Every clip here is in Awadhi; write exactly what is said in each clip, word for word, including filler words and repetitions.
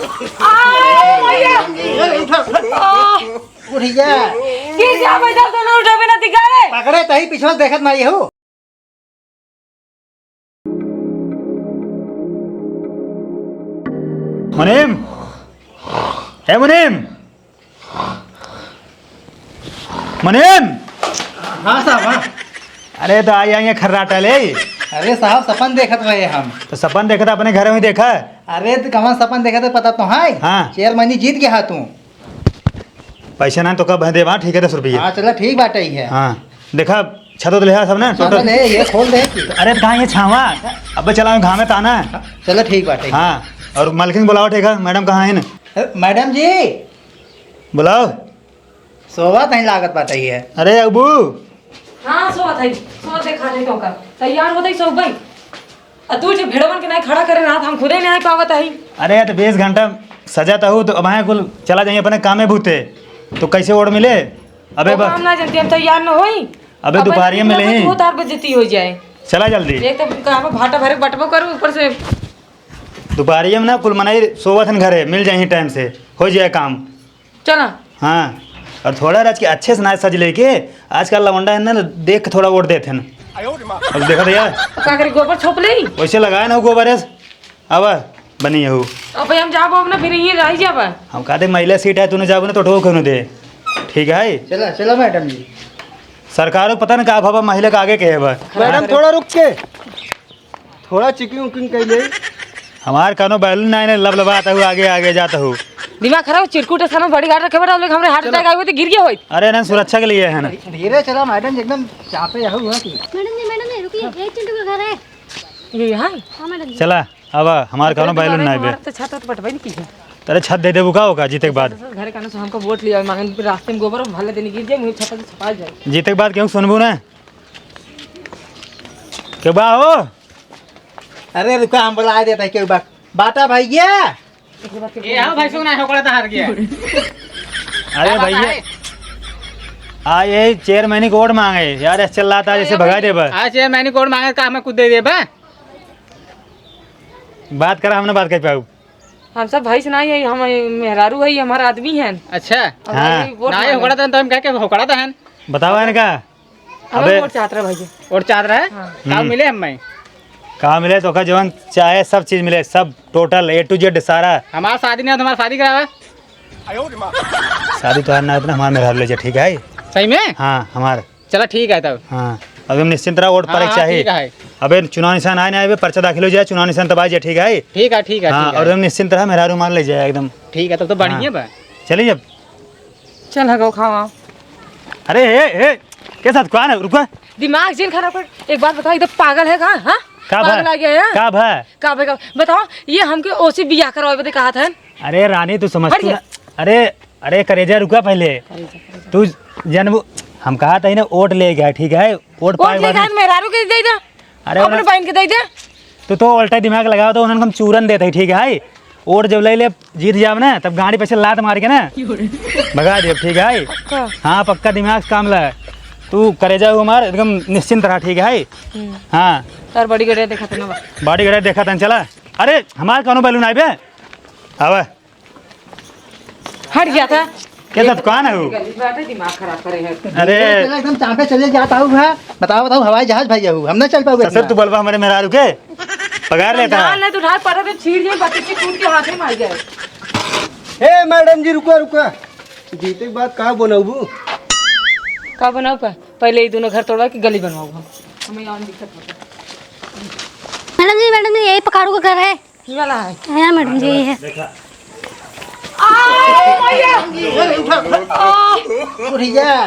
आ, भैया। आ। उठ जा। गिर जा, भैया, दोनों उठे बिना दिखा रे। पकड़े तही पीछे से देखत नाही हो। मुनीम, ए मुनीम, मुनीम। हाँ साहब, हाँ। अरे तो आई, आई खर्राटा ले। अरे साहब, सपन देखत रहे हम। तो सपन देखत अपने घर में देखा। अरे तो कहाँ सपन देखत है, पता तो है। हाँ। चेयरमैनी जीत गया है तू। पैसा ना तो कब है देबा, ठीक है, दस रुपये। हाँ, चला, ठीक बाटे ही है। हाँ, देखा, छत उत लेहा सब ना, चला टोटल। ले, ये खोल दे। अरे, कहाँ ये छावा? अबे चला, घामे ताना। चला, ठीक बाटे। हाँ, और मालकिन बुलाओ, ठीक है, मैडम कहाँ है ना? ए, मैडम जी। बुलाओ। सोवत है, लागत बाटे ही है। अरे, अबू। हाँ, सोवत है, सोवत देखा नहीं तो का। तैयार होते ही सोवत भाई। आ तू जो भेड़वन के नाई खड़ा करे रहा, हम खुदे नहीं पावत आई। अरे यार, तो बीस घंटा सजा तो हो, तो अब हाँ कुल चला जाइए अपने कामे भूते, तो कैसे ओढ़ मिले? अबे ओ बा- काम ना जानते, हम तैयार न होई। अबे अपन दोपहरिया में दिन लेही। हो, तार बेइज्जती हो जाए। चला जल्दी। एक तो कहाँ पे भाटा भरे बटबो करू, ऊपर से दोपहरिया में ना कुल मनाई सोवत हन घरे, मिल जाही टाइम से, हो जाए काम। चला। हाँ, और थोड़ा राज के अच्छे से नाच सज लेके, आजकल लवंडा है ना, देख के थोड़ा वोट देते हैं। अब देखो भैया, तो का करी, गोबर छोप ले? वैसे लगाए ना गोबर है, अब बनी हो। अब भाई हम जाबो अपना, फिर यहीं रह जाबा। हम कहते महिला सीट है, तूने जाबो ना तो ठोक होने दे, ठीक है? चला, चला मैडम जी। सरकारों को पता ना का भावा महिला का आगे के है बा। मैडम थोड़ा रुक के। थोड़ा checking उकिंग कर ले। हमार कानो बैलून ना, इन्हें लबलबात हूँ, आगे आगे जात हूँ। दिमाग खराब, चिरकुट है, सामने bodyguard रखे बैठा, लोग हमरे heart attack आए हुए तो गिर गया होइत। अरे ना, सुरक्षा के लिए है ना। धीरे चला मैडम जी, एकदम चापे यह हुआ कि। मैडम जी, मैडम जी, रुकिए, एक चिंटू का घर है। ये यहाँ? हाँ मैडम जी। चला, अब हमार कानो बैलून ना आवे। हमारा तो छत तो पटवाई नहीं की है। तेरे छत दे देबू का होगा जीते के बाद? घर कानो से हमको वोट लिया, मांगे रास्ते में गोबर भले देने गिर जाए, मुझे छत तो छपा जाए। जीते के बाद क्यों सुनबू ना? के बा हो? अरे रुका, हम बुला देता है, के बा-, बाटा भैया। ए, आओ भाई, सुना है, ओकरा तो हार गया। अरे भैया, आ ये चेयरमैनी को वोट मांगे यार, ऐसे चिल्लाता है जैसे भगा देबा। आ चेयरमैनी को वोट मांगे, का हमें कुछ दे देबा? बात करा, हमने बात कर पाऊ। हम सब भाई से नहीं है, हम मेहरारू है, ये हमारा आदमी है। अच्छा। अब हाँ। भाई वोट ना, ये मांगे। होकड़ा तो हम कह के होकड़ा तो है। बतावा इनका। हमें अबे। वोट चाहत रहे भैया। वोट चाहत रहे? हाँ। का हम्म। मिले हमें? का मिले तो का जवन चाहे सब चीज मिले, सब total A to Z सारा। हमारा शादी नहीं हो तो हमारा शादी करावा। शादी तोहार ना होत ना, हमार मेहरारू ले जा, ठीक है? सही में? हाँ, हमार। चला ठीक है तब। हाँ, अब हम निश्चिंत रहा, वोट हाँ, पड़े के हाँ, चाही। ठीक है। अबे चुनाव निशान आए ना, अबे पर्चा दाखिल हो जाए, चुनाव निशान तब आ जाए, ठीक है? ठीक है, ठीक है, हाँ, ठीक है। और हम निश्चिंत रहा, मेहरारू मार ले जाए एकदम। ठीक है, तब तो बढ़िया हाँ। बा। चलिए अब। चल हगो खावा। अरे, ए, ए, के साथ कौन है? रुको। दिमाग जिन खराब कर। एक बात बताओ, एकदम पागल है का? हाँ? का भा? पागल आ गया है? का भा? का भा, का? बताओ, ये हमके ओसी बियाह करवावे बदे कहा था? अरे रानी, तू समझ हट तू गया। ना। अरे, अरे करेजा, रुका पहले। करेजा, करेजा। तू जनबू, हम कहा था ना, वोट ले गया, ठीक है? वोट वोट पाए ले बाद गया, मेहरारू के दे दे। अरे अपने उन्हें बहन के दे दे। तो, तो उल्टा दिमाग लगावा तो उन्हन हम चूरन देत है, ठीक है? वोट जब ले ले जीत जाब ना, तब गाड़ी पे से लात मार के ना भगा देब, ठीक है? पक्का? हाँ, पक्का दिमाग से काम ला। तू करेजा हो हमार, एकदम निश्चिंत रहा, ठीक है? हम्म। हाँ। तार bodyguard देखा था ना बा। Bodyguard देखा था, चला। अरे, हमार कानो बैलून आइबे? आवा। हट गया था। के साथ कौन है वो? गली बाटे, दिमाग खराब करे है। अरे। चला, एकदम चापे चले जाता हूँ, हाँ। बताओ, बताओ, हवाई जहाज भाई हूँ, हम ना चल पाओगे ससुर, इतना। तू बोलबा हमारे मेहरारू के? पगार लेता है। जान ले, तू ढाल पर तो छीड़ जाए, बच्चे कूद के हाथे में आ जाए। ए, मैडम जी, रुको, रुको। जीते के बाद का बनौबू? का बनाऊ का? पहले ये दोनों घर तोड़वा के गली बनवाऊ हम। हमें यहाँ दिक्कत होता है। मैडम जी, मैडम जी, यही पखाड़ू का घर है। ये वाला है। हाँ, मैडम जी, ये है। देखा। आ, भैया। उठ जा।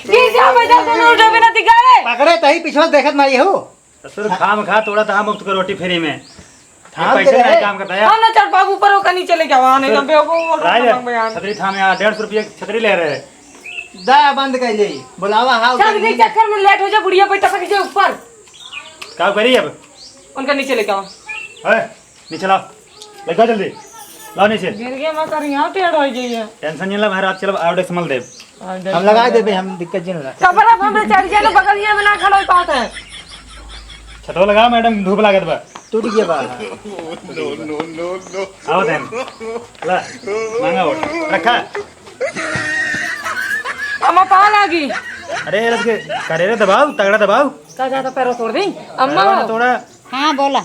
ये जा, भैया, दोनों उठे बिना दिखा रे। पकड़े तही पीछे से देखत ना ये हो। तो सिर्फ खाम खा तोड़ा था मुफ्त को रोटी फ्री में। थाम ये पैसे के नहीं रहे। काम करता है। हम ना चढ़ पाबू ऊपर, ओका नीचे लेके आवा, नहीं तो बेवकूफ और राय है, नमक बयान। छतरी थाम यहाँ डेढ़ सौ रुपये की छतरी ले रहे हैं। दा बंद कर दे, बुलावा हाउ सब कर के दे। चक्कर में लेट हो जा, बुढ़िया बैठा सके जे ऊपर। का करी अब? उनका नीचे लेके आवा। है, नीचे लाओ, लेके आओ जल्दी, लाओ नीचे। गिर गया मैं कर यहाँ टेढ़ हो गई है। Tension नहीं ला, बाहर आप चलो, आवड़े संभल दे। हम लगा देबे, हम दिक्कत जिन ला। कपड़ा पर हमरे चढ़ जाए ना, बगलिया में ना खड़ा हो पाता है। छतवा लगा मैडम, धूप लागत बा। टूट गया बा। No, no, no, no। आओ देन। ला, मांगा वोट। रखा। अम्मा, पाँव लागी। अरे, रख के, करे रे, दबाओ, तगड़ा दबाओ। का ज्यादा पैर तोड़ दी? अम्मा। पैरवा ना तोड़ा। हाँ, बोला।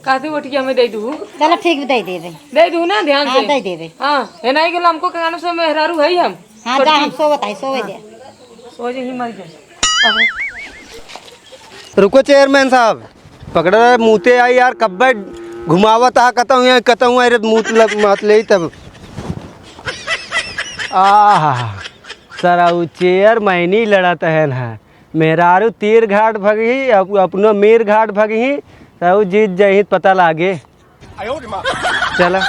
काती वोटिया में दे दू। चलो, ठीक, दे देबे। दे दू ना, ध्यान हाँ, से। दे देबे। हाँ, है ना, कि लमको के गानों से मेहरारू है ही हम। हाँ, जा, छोटकी। हम सोवत है, सोवे दे। सो जे ही मर जाए। रुको चेयरमैन साहब, पकड़ा रहे, मूते आई यार, कब्बे घुमावत आ, कतहूँ यहाँ, कतहूँ आई रे, मूत लग, मात ले तब। आह, सारा उ चेयरमैन ही लड़त है ना, मेहरारू तीर घाट भगही, अप-, अपनो मीर घाट भगही, तब जीत जही पता लागे। चला।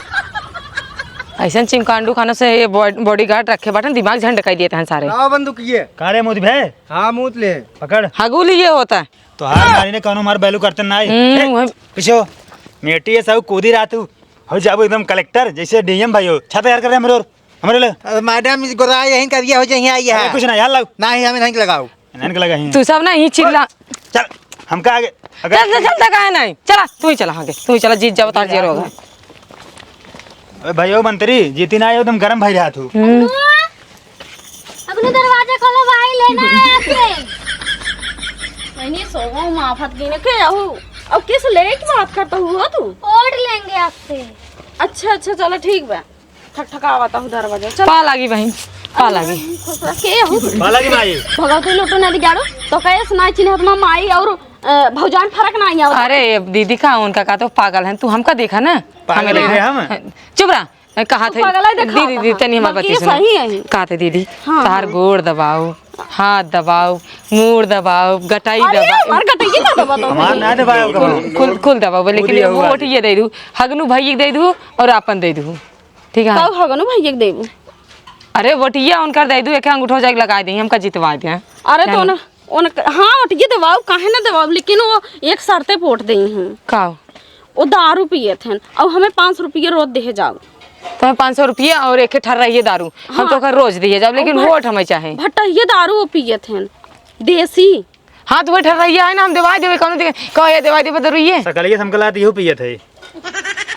ऐसन चिमकांडू खाना से ये बॉ-, बॉडीगार्ड रखे बाटन, दिमाग झंड कर दिए तहन सारे। लाओ बंदूक ये। का रे मोदी भाई? हाँ, मूत ले। पकड़। हगुल ये होता है। तो हार मारी ने कौनो मार बैलू करते ना आई। हम्म, ए, वही। पीछे हो। मेटी ये सब कूदी रहा तू। हो जाबो एकदम कलेक्टर, जैसे डीएम भाई हो। छाता यार कर रहे हमरे और। हमरे ले। अरे मैडम, इस गोरा यहीं करिए हो जाइए, आई अरे है। कुछ ना, यार लाओ। ना ही हमें नहीं लगाओ। इनके लगा ही। तू सब ना ही चिल्ला। चल, हमका आगे, अगर चल, चल, चल, तक आए नहीं। चला, तू ही चला आगे, तू ही चला, जीत जाओ, तार जेर होगा। अबे भाई, ओ मंत्री, जीती ना आयो, तुम गरम भाई रहा तू। हम्म। अपने दरवाजा खोलो भाई, लेना है आपसे। नहीं, सोगो माफत की ना, के रहू? अब किस ले की बात करता हुआ तू? वोट लेंगे आपसे। अच्छा, अच्छा, चलो ठीक बा। ठकठकावत हूँ दरवाजा। चल। पा लागी बहिन, पा लागी। खुश रह, के हूँ? पा लागी माई। भगवती लुटो ना दिगाड़ो, तो कहे सुनाई चिन्ह तुम्हार माई और, अ, भौजान फर्क ना आया। अरे दीदी का उनका का तो पागल है, तू हमका देखा ना। पागल हमें है देखा। हम? चुप रहा, कहा तू थे पागल है, देखा दीदी, था। दीदी, तनी हमार बल्कि बच्ची ये सुनो। सही है। कहा थे दीदी, हाँ, तार हाँ। गोड़ दबाओ, हाथ दबाओ, मूड़ दबाओ, गटाई अरे, दबाओ। हमार गटाई ना दबाओ तो। हमार ना दबाओ कहो। कुल, कुल दबाओ, लेकिन खुद ये हुआ वोट है। ये दे दू, हगनू भाई के दे दू और आपन दे दू। ठीक है। तब हगनो भैया के देबू। अरे वोटिया उनकर दे दू, एक अंगूठो जाके लगा दे, हमका जितवा दे। अरे तो जान। ना, उन, हाँ, वोटिया देवाऊ, काहे ना देवाऊ, लेकिन वो एक शर्ते पे वोट देई हूँ। का? वो दारू पियत हन, और हमें पाँच सौ रुपये रोज देहे जाओ। तुम्हें पाँच सौ रुपये और एक ठर रहिए दारू, हम हाँ। तो ओकर रोज दिए जाओ, लेकिन और वोट हमें चाहे। भट्टहिए दारू वो पियत हन, देसी। हाँ, तो वही ठर्रैया है ना, हम देवाई देवे, कौनो दिक्कत, कहो ये देवाई देवे, जरूरी है। सकलिए से हमका लात इहो पियत है।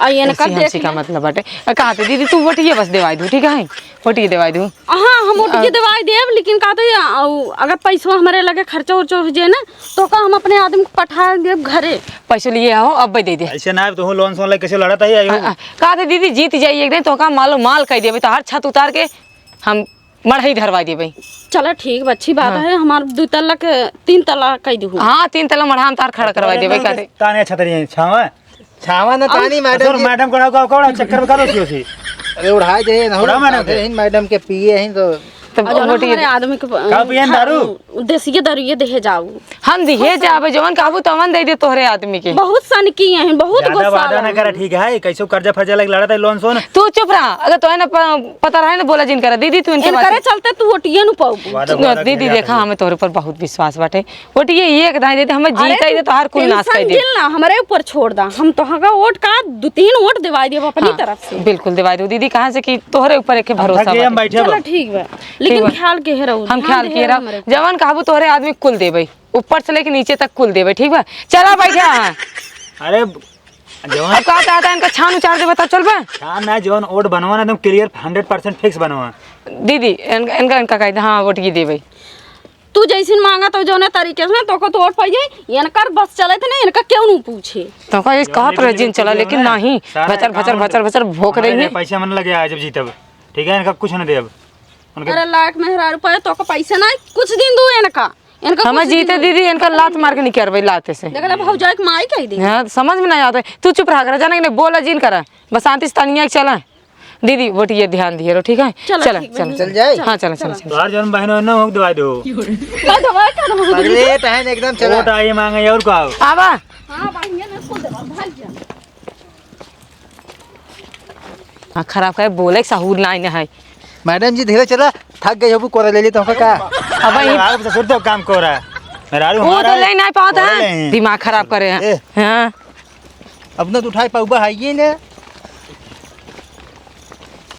आ, ये ना ऐसी कर हंसी देख का ले। मतलब बाटे। आ, कहा थे, दीदी, तू वोटिए बस देवाई दू, ठीक है? वोटिए देवाई दू। हाँ, हम वोटिए आ। देवाई देब, लेकिन कहा थे, आ, अगर पैसो हमारे लगे खर्चा उर्चा हो जाए ना, तो का हम अपने आदमी को पठा देब घरे। पैसो लिए आओ, अब दे दे। ऐसे ना, तो लोन सोन ले कैसे लड़त है, आयो। आ, आ, कहा थे, दीदी, जीत जाइए एक दिन, तो का मालो माल कह देबे, तो हर छत उतार के हम मढ़ई धरवा देबे। चला ठीक बा, अच्छी बात हाँ। है, हमार दू तल्ला के तीन तल्ला कई दू। हाँ, तीन तल्ला मढ़ा हम तार खड़ा करवा देबे, का दे? ताने छतरी है, छावा। छावा न तानी, हाँ। मैडम सर, जी। मैडम को उड़ाओ, को, को उड़ाओ, चक्कर में करो सी, सी। अरे उड़ाए दे, ना उड़ाओ मैडम साथे के। हैं, मैडम के पिए हैं तो। तब और जौन वोटी हमारे आदमी के प-, का पिए हैं, दारू? हाँ, देसी के दारू ये देहे जाऊ। हम दिहे जाबे, जवन कहबू तवन दे दे तोहरे आदमी के। बहुत सनकी हैं, बहुत ज्यादा गुस्सा वादा ना वाला करा, है। ठीक है? कैसो कर्जा फर्जा लग लड़त है, लोन सोन। तू चुप रहा, अगर तोहे ना प-, पता रहे ना, बोला जिन करा। दीदी, तू इनके बात इनकरे चलते तू वोटिये नु पाऊ। वादा, वादा दीदी, कइले देखा, हमें तोहरे पर बहुत विश्वास बाटे। वोटिये एक दाई दे दे, हमें अरे जीते तू दे तो हर कुल नाश कर दे। दिल ना, हमरे ऊपर छोड़ दा। हम तोहका वोट का दू तीन वोट दिवाई देब अपनी हाँ, तरफ से। बिल्कुल दिवाई देब दीदी, कहाँ से कि तोहरे ऊपर एक हम भरोसा थक गए, हम बाटे। बैठे चलो बा। ठीक बा, लेकिन ठीक बा। ख्याल के रहो, हम ध्यान ख्याल दे के रहो, हमरे ऊपर। जवन कहबू तोहरे आदमी कुल देबे। ऊपर से लेके नीचे तक कुल देबे, ठीक बा? चला बैठा। अरे, जवन अब का चाहता है, इनका छान उचार देबे तब चलबे? छान ना, जवन वोट बनवा ना, एकदम clear hundred percent fix बनवा। दीदी, इनका, इनका, इनका कह दे, हाँ, वोट की देबे। तू जैसिन मांगा तो जौने तरीके से ना, तोको तो वोट पाई जाई, इनकर बस चले थे ना, इनका क्यों नहीं पूछे? तो का ये कहत रहे जिन चला, लेकिन नहीं, भचर, भचर, भचर, भचर भोंक रही है। पैसा मन लगे आज जब जीतब, ठीक है, इनका कुछ ना देब। उनके अरे लाख मेहरारू पाए, तोको पैसा ना, कुछ दिन दू इनका। इनका हमें कुछ जीते दिन दीदी, इनका लात मार के निकरबे लाते से। देख ले भौजाई के माई कह दी। हाँ, तो समझ में नहीं आता है। तू चुप रहा कर, जाने के नहीं, बोला जिन करा। बस शांति से तनिया के चला। दीदी, वोटिये ध्यान दिए रहो, ठीक है? चलो, चला, ठीक बा, चला, चल चला। जाए। हाँ, चला, चला, चला। तोहार जौन बहन है ना, ओके दवाई दो। का दवाई, का दवाई? अरे, तहन एकदम चला। वोट आई मांगे और का हो? आवा। हाँ, भाई, ये ना कुल दवाई, भाग जा। हाँ, खराब करे, बोले के सहूर नाई न है। मैडम जी, धीरे चला, थक गई होबू, कोरा ले ली तो का? अब अरे, भाई, आप ससुर तो काम कोरा। मेहरारू वो हमारा तो है, ले नहीं पावत कोरा है, ले। दिमाग खराब करे हैं। ए। हाँ। अब ना तो उठाए पाउबा है ये ने।